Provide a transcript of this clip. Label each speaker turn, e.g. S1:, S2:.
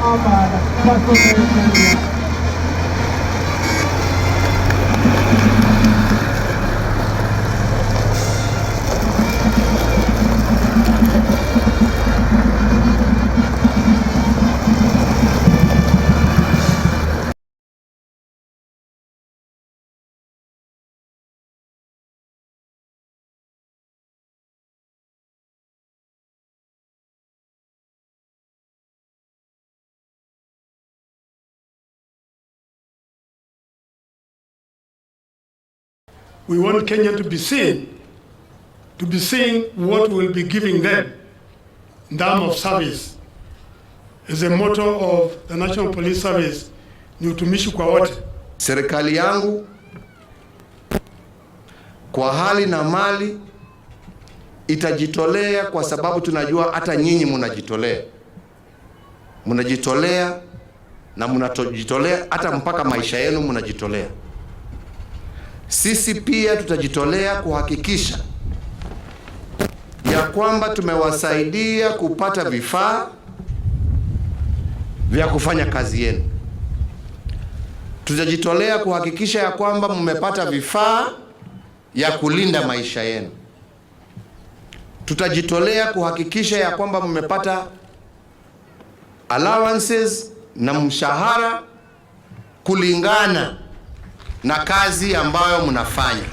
S1: Ahmad Pastor.
S2: We want Kenya to be seen, to be seeing what we'll be giving them in terms of service. As a motto of the National Police Service ni utumishi kwa wote.
S3: Serikali yangu kwa hali na mali itajitolea, kwa sababu tunajua hata nyinyi munajitolea, munajitolea na munajitolea hata mpaka maisha yenu munajitolea. Sisi pia tutajitolea kuhakikisha ya kwamba tumewasaidia kupata vifaa vya kufanya kazi yenu. Tutajitolea kuhakikisha ya kwamba mmepata vifaa ya kulinda maisha yenu. Tutajitolea kuhakikisha ya kwamba mmepata allowances na mshahara kulingana na kazi ambayo mnafanya.